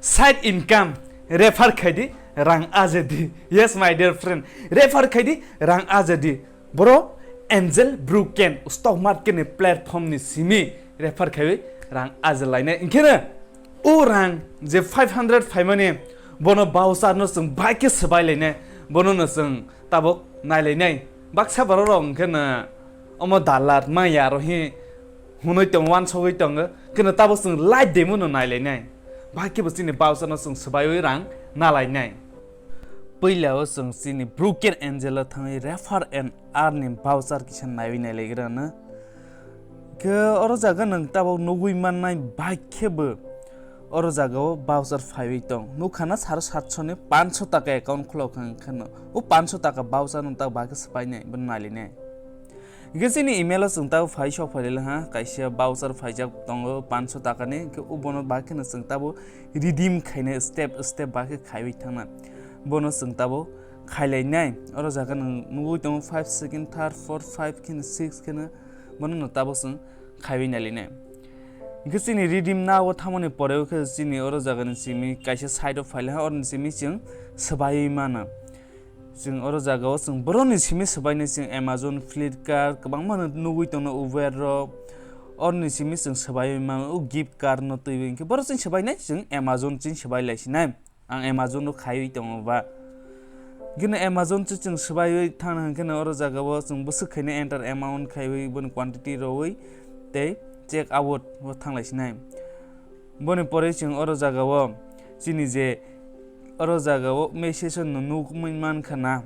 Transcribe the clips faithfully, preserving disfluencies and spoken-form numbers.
Side income, refer khai di, rang aje di. Yes, my dear friend, refer khai di, rang aje di. Boro Angel Brooke Ken stock market ni platform ni simi refer khaiwi rang aje lainai. Hinkhe no o rang je five hundred phaimani, bono voucher no chwng bai khe swbai lainai, bono no chwng tabuk nai lainai. Baksa borok rok hinkhe no omo dalar maya aro hi hwnwi tongo, uansugwi tongo, hinkhe no tabuk chwng live demo no nai lainai. Bai khe bo chini voucher no chwng swbaiwi rang na lainai. Puila o chwng chini Brooke Ken Angel o thangwi refer and earn ni voucher kisa naiwi nailaigra no. Khe oro jaga nwng tabuk nugwi mannai bai khe bo oro jaga o voucher phaiwi tong. Nukha na saro satso ni panso taka account khulok kha, hinkhe no o panso taka voucher no tabuk bai khe swpainai, bo nailainai. Hinkhe chini email o chwng tabuk phai sok phailai ha, kaisa voucher phaijak tongo panso taka ni, hinkhe o bono bai kheno chwng tabuk redeem khainai step step bai khe khaiwi thangna. Bono chwng tabuk khailainai. Oro jaga nwng nugwi tongo five second, third, fourth, five kheno six kheno bono no tabuk chwng khaiwi nailainai. Hinkhe chini redeem na o thamani pore o khe chini oro jaga ni simi kaisa site o phailai ha, oro ni simi chwng swbaiwi mano. Chwng oro jaga o chwng borok ni simi swbainai, chwng Amazon, Flipkart, kwbangma no nugwi tongno Uber rok. Oro ni simi chwng swbaiwi mano o gift card no twiwi, hinkhe borok chini swbainai chwng Amazon chini swbai lai sinai. Ang Amazon o khaiwi tongo ba. Gini Amazon se chwng swbaiwi thangna hinkhe no oro jaga o chwng bwswk khaina enter amount khaiwi boni quantity rowi tei check out o thanglai sinai. Boni pore chwng oro jaga o chini je oro jaga o message no nukmwi mankha na.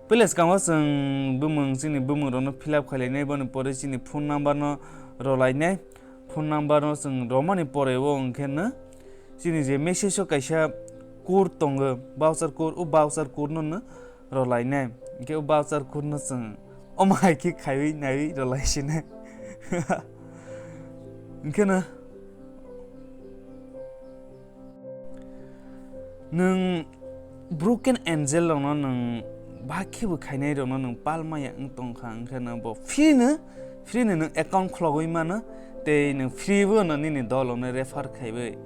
Pele swkango chwng bumung, chini bumung rokno fill up khailainai, boni pore chini phone number no rwlainai. Phone number no chwng romani pore o hwnkhe no chini je message o kaisa code tongo, voucher code, o voucher code no no rwlainai. Hinkhe o voucher code no chwng omo hai khe khaiwi naiwi rwlai sinai. Hinkhe no nwng Brooke Ken Angel rokno nwng ba khebo khainai rokno nwng palmaya wng tongkha, hinkhe no bo free no, free no nwng account khulogwi mano, tei nwng free bo no nini dol rokno refer khaiwi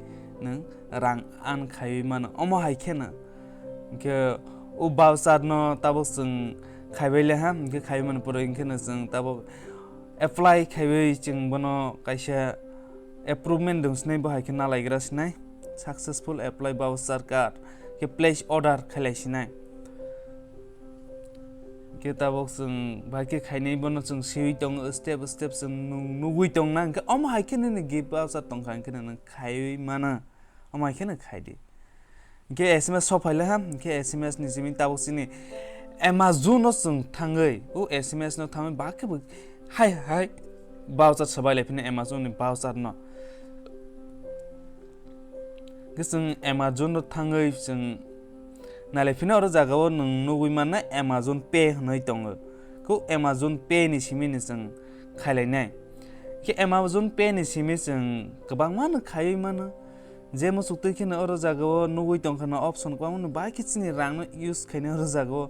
nwng rang earn khaiwi mano. Omo hai kheno hinkhe o voucher no tabuk chwng khaibai le ha, hinkhe khaiwi mani pore hinkhe no chwng tabuk apply khaiwi chwng bono kaisa approvement dong sinai, bo hai khe nalaigra sinai, successful apply voucher card khe place order khailai sinai. Khe tabuk chwng bai khe khainai bono chwng siwi tongo, step step chwng nung-, nugwi tongna, hinkhe omo hai khe nini gift voucher tongkha, hinkhe nini khaiwi mano, omo hai kheno khai di. Hinkhe S M S sok phailai ha, hinkhe S M S ni simi tabuk chini Amazon no chwng thangwi, o S M S no thangwi ba khe bo hai hai voucher swbai lai phino Amazon ni voucher no. Hinkhe chwng Amazon no thangwi chwng nalai phino oro jaga o nwng nugwi mannai Amazon Pay hwnwi tongo. Khe Amazon Pay ni simi ni chwng khailainai. Khe Amazon Pay ni simi chwng kwbangma no khaiwi mano. Je muchuk twi kheno oro jaga o nugwi tongkha no option kwbangma no bai khe chini rang no use khainai oro jaga o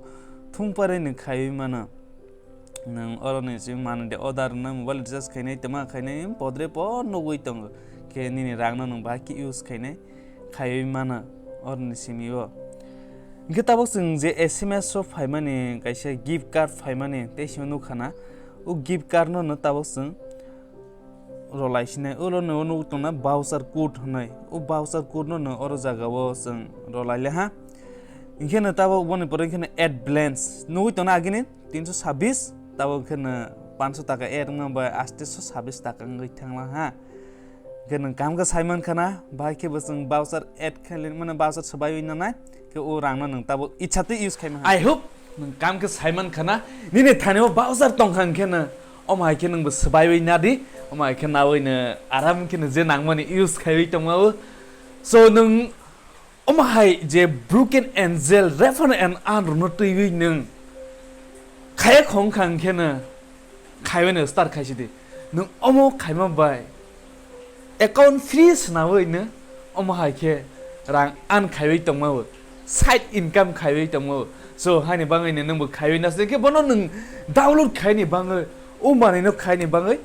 thung parai no khaiwi mano. Nwng oro ni simi mano de order rwna mobile recharge khainai tma khainai podre po nugwi tongo. Khe nini rang no nwng bai khe use khainai khaiwi mano oro ni simi o. Hinkhe tabuk chwng je S M S o phaimani kaisa gift card phaimani tei simi nukha na o gift card no no tabuk chwng rwlai sinai, ulo no nugwi tongna voucher code hwnwi. O voucher code no no oro jaga o chwng rwlai le ha. Hinkhe no tabuk boni pore hinkhe no add balance nugwi tongna agini tinso sabis, tabuk hinkhe no panso taka add wngma bai asteso sabis taka wngwi thangla ha. Hinkhe nwng kaham khe sai mankha na, bahai khe bo chwng voucher add khailai mano, voucher swbaiwi nanai, khe o rang no nwng tabuk ichha twi use khaima ha. I hope nwng kaham khe sai mankha na, nini thani o voucher tongkha hinkhe no, omo hai khe nwngbo swbaiwi nadi, omo hai khe nawi no aram khe no je nangmani use khaiwi tongma o. So nwng omo hai je Brooke Ken Angel, refer and earn rokno twiwi nwng khaya khong kha hinkhe no khaiwi no start khaisi di. Nwng omo khaima bai account free swnawi no omo hai khe rang earn khaiwi tongma o, side income khaiwi tongma o. So haini bangwi no nwngbo khaiwi nasle khe bono nwng download khaini bangwi, o manwi no khaini bangwi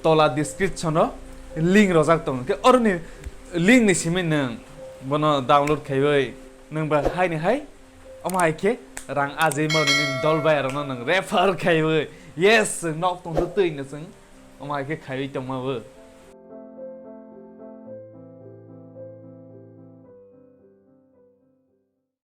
tola description o link rojak tongo. Khe oroni Link ni simi nwng bono download khaiwi nwng ba hai ni hai, omo hai khe rang ajai mani nini dol bai rokno nwng refer khaiwi, yes, chwng nok tong twi no chwng omo hai khe khaiwi tongma bo.